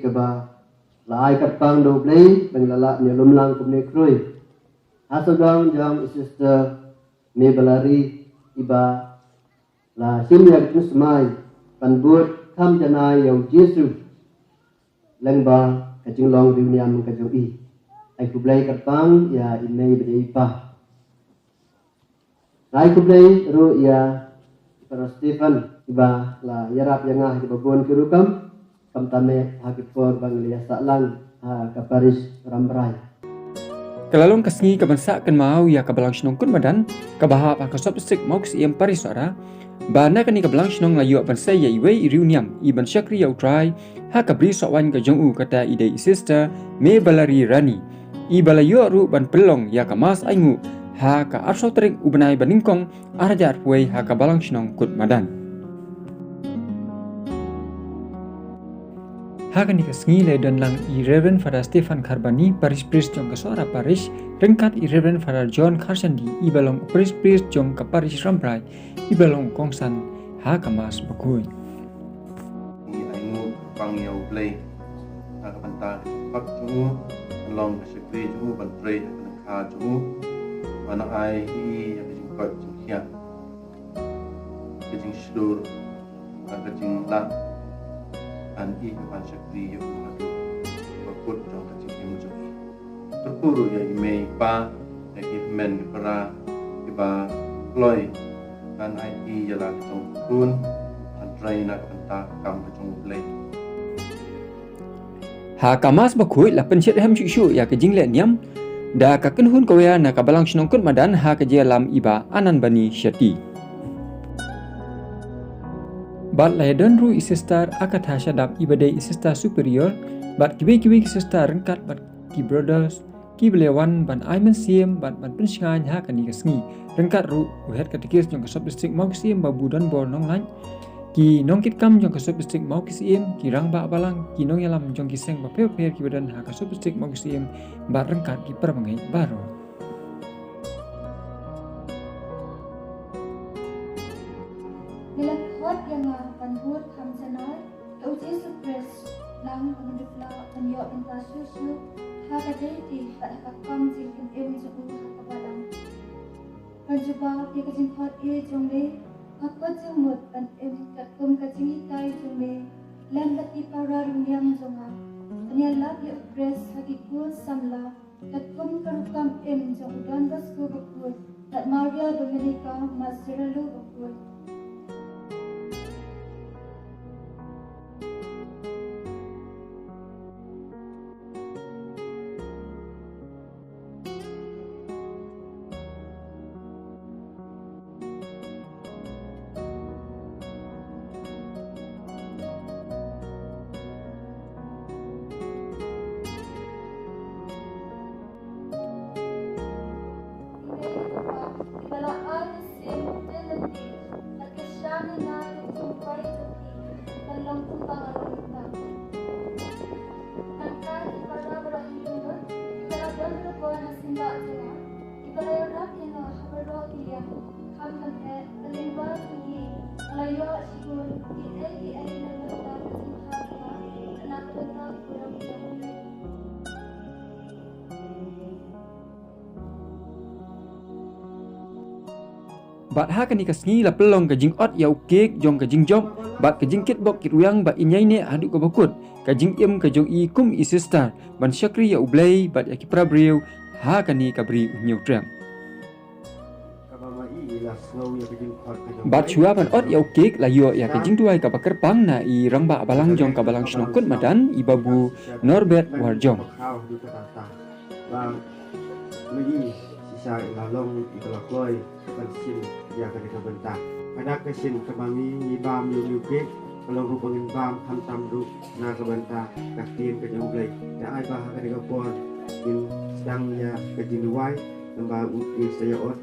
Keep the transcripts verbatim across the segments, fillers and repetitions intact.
Kaba la ai kyrpang da U Blei ba ngi la lah ban ïalum lang kumne khrui ha sawdong jong i Sister Mebelari, iba la shim ïa ka jingsmai ban bud kham janai ïa U Jisu lyngba ka jinglong riewniam ka jong i. Ai khublei kyrpang ïa i mei bad ïa i pa. Ai khublei ruh ïa i Para Stephen, iba la ïarap ïa nga ha kiba bun ki rukom, khamtam eh ha ki por ba ngi la ïasah lang ha ka parish Rambrai. Ka la long ka sngi kaban sah kynmaw ïa ka Balang Shnong Kut Madan, kaba hap ha ka sub district Mawksyiem, parish Sohra, ba na kane ka Balang Shnong la ïoh ban sei ïa iwei i riewniam iban shakri ïa U Trai ha ka bri sohwaiñ ka jong u, kata i dei i Sister Mebelari Rani, iba la ïoh ruh ban pynlong ïa ka Mass Ainguh ha ka arphew tarik u bnai ba nyngkong arhajar arphew wei ha ka Balang Shnong Kut Madan. Ha kane ka sngi la ïadon lang i Reverend Father Stephen Kharbani, Parish Priest jong ka Sohra Parish, ryngkat i Reverend Father John Kharshandi, iba long Parish Priest jong ka Parish Rambrai, iba long kongsan ha ka Mass bakhuid. Ngi ainguh kyrpang ïa U Blei na ka bynta ka jingkhot jong u, ban long ka shakri jong u, ban trei ha ka lyngkha jong u, ban ai ïa i ïa ka jingkoit jingkhiah, ka jingshlur, bad ka jinglah ban ïeit bad ban shakri ïa u haduh ba kut jong ka jingim jong i. Kyrkhu ruh ïa i mei i pa, ïa ki hynmen ki para kiba kloi ban aiti ïa la ka jong ka khun ban trei na ka bynta ka kam ka jong U Blei. Ha ka Mass bakhuid la pynshitrhem shuh shuh ïa ka jingleh niam da ka kynhun choir na ka Balang Shnong Kut Madan ha ka jingïalam i Bah Anand Bani Shetty. Bad la ïadon ruh i Sister Akatha Shadap, iba dei i Sister Superior, bad kiwei kiwei ki sister ryngkat bad ki brothers kiba la wan ban ai mynsiem bad ban pynshngaiñ ha kane ka sngi, ryngkat ruh u Head Catechist jong ka Sub District Mawksyiem, Babu Donbor Nonglait, ki nongkitkam jong ka Sub District Mawksyiem, ki rangbah balang, ki nongïalam jong ki seng bapher bapher kiba don ha ka Sub District Mawksyiem, bad ryngkat ki para bangeit baroh. Ngi la khot ïa nga ban bud kham janai ïa U Jisu Khrist, nang ba ngin dup lah ban ïoh bynta shuh shuh ha ka deiti bad ha ka kam jingim jong u ha ka balang. Ban jubab ïa ka jingkhot ïa jong me, nga khot jingmut ban im katkum ka jinghikai jong me lem bad ki para riewniam jong nga, ban ïalap ïa U Khrist ha ki khun samla katkum ka rukom im jong u Don Bosco bakhuid bad Maria Dominica Mazzarello bakhuid. Ki ba la ïarap ïa nga ha baroh ki liang, khamtam eh ka lyngba jong ki, ka la ïoh shibun kiei kiei na ka bynta ka jingkha jong nga, na ka bynta u burom jong U Blei. Bad ha kane ka sngi la pynlong ka jingot ïa u kek jong ka jingjop bad ka jingkitbok kitrwiang ba in ïaineh haduh kaba kut ka jingim ka jong i kum i sister ban shakri ïa U Blei bad ïa ki para briew ha kane ka Bri U Hynñiewtrep. Bad shuwa ban ot ïa u kek la ïoh ïa ka jingduwai kaba kyrpang na i rangbah balang jong ka Balang Shnong Kut Madan, i Babu Norbert Warjong. Ba ma i shisha i la long i ba la kloi ban shim ïa kane ka bynta. Haduh ka shin kaba ngi ngi bam ïa u kek, ka long ruh ba ngin bam khamtam ruh na ka bynta ka ktien ka jong U Blei. Te ai ba ha kane ka por ngin sdang ïa ka jingduwai, namar u kek sa ïa ot.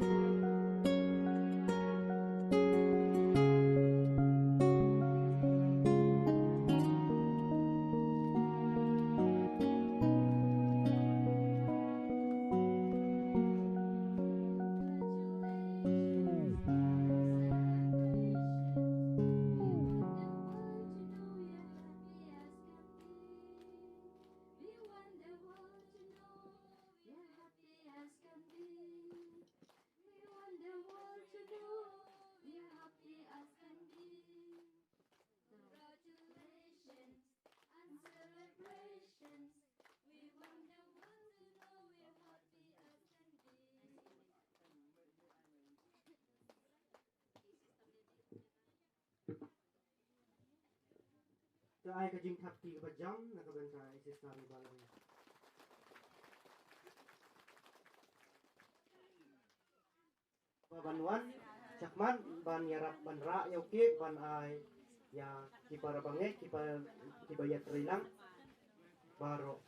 To ai ka jingthap kti kaba jam na ka bynta i Sister Valerie. Ba ban wan shakhmat ban ïarap ban rah ïa u cake ban ai ïa ki para bangeit, ki para, kiba ïatrei lang baroh.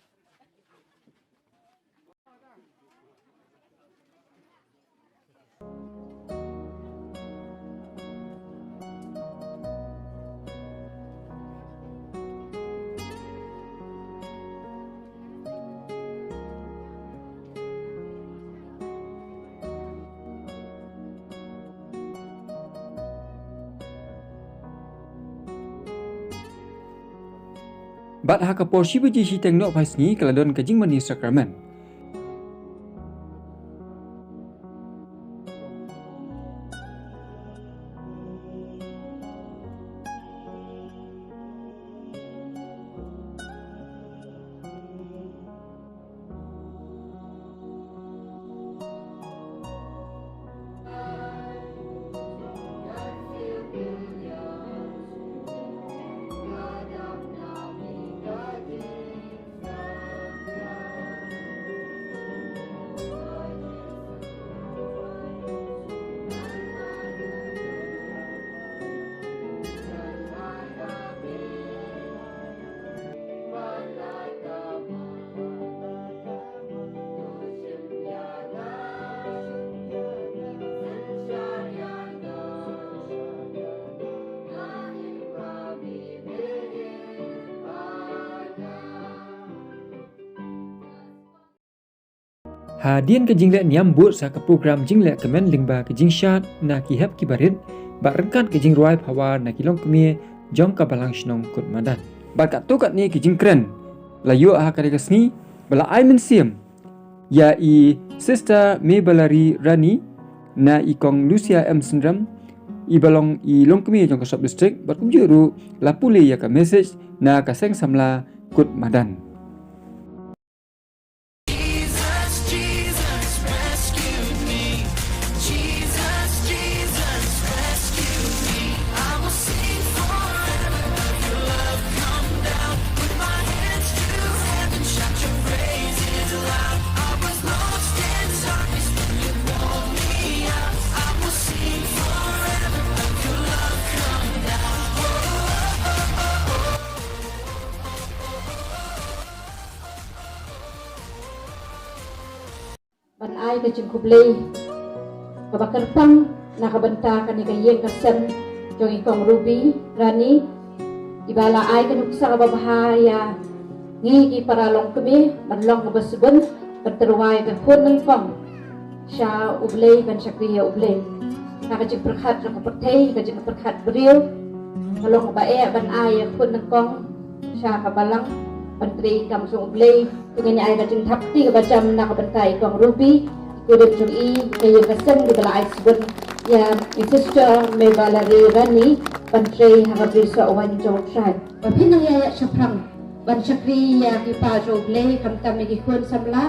Bad ha ka por shi baje shiteng noh phai sngi ka la don ka jingmane sakramen. Hadien ka jingleh niam bud sa ka program jingleh kmen lyngba ka jingshad na ki hep ki barit, bad ryngkat ka jingrwai power na ki longkmie jong ka Balang Shnong Kut Madan. Bad katto katne ki jingkren la ïoh ha kane ka sngi, ba la ai mynsiem ïa i Sister Mebalari Rani, na i Kong Lucia M Syndram, iba long i longkmie jong ka Sub District, bad kumjuh ruh la pule ïa ka message na ka Seng Samla Kut Madan. Ban ai ka jingkhublei kaba kyrpang na ka bynta kane ka ïing ka sem jong i Kong Ruby Rani, iba la ai ka nuksa kaba bha ïa ngi ki para longkmie ban long kaba sbun ban tyrwa ïa ka khun nyngkong sha U Blei ban shakri ïa U Blei. Ha ka jingpyrkhat jong ka pyrthei, ka jingpyrkhat briew, ka long kaba eh ban ai ïa ka khun nyngkong sha ka balang ban trei kam jong U Blei. Te ngin ai ka jingthap kti kaba jam na ka bynta i Kong Ruby, i kurim jong i, ka ïing ka sem kiba la ai sbun ïa i Sister Mebalari Rani ban trei ha ka brisoh waiñ jong U Trai. Ba phin nang ïaid shaphrang ban shakri ïa ki paw jong U Blei, khamtam ïa ki khun samla,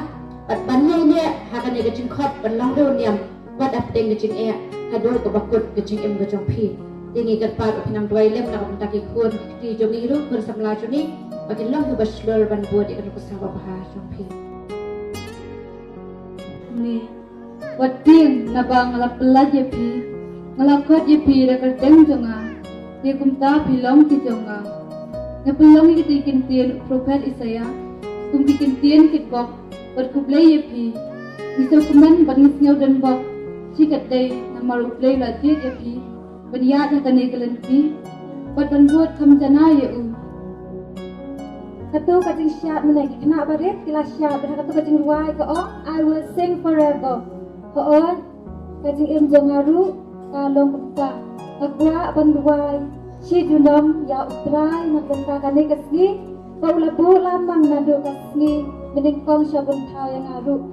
bad ban ïaineh ha kane ka jingkhot ban long riewniam wat hapdeng ka jingeh haduh kaba kut ka jingim ka jong phi. Te ngi kyrpad ba phin nang duwai lem na ka bynta ki khun ki kti jong ngi ruh, khun samla jong ngi, ba kin long kiba shlur ban bud ïa ka nuksa babha jong phi. Wat tieng, naba nga la pyllait ïa phi, nga la khot ïa phi da ka kyrteng jong nga, te kumta phi long ki jong nga. Nga pynlong ïa kita ki ktien u prophet Isaiah kum ki ktien kitbok bad khublei ïa phi. Ngi sngewkmen bad ngi sngew donbok shikatdei namar U Blei u la jied ïa phi ban ïaid ha kane ka lynti bad ban bud kham janai ïa u. Kato ka jingshad mynne, ki khynnah barit ki la shad bad ha kato ka jingrwai ka ong, "I will sing forever." Ka ong, ka jingim jong nga ruh ka long kumta. Nga kwah ban rwai shi junom ïa U Trai na ka bynta kane ka sngi ba u la buh lamang naduh ka sngi banyngkong sha bun thaw ïa nga ruh.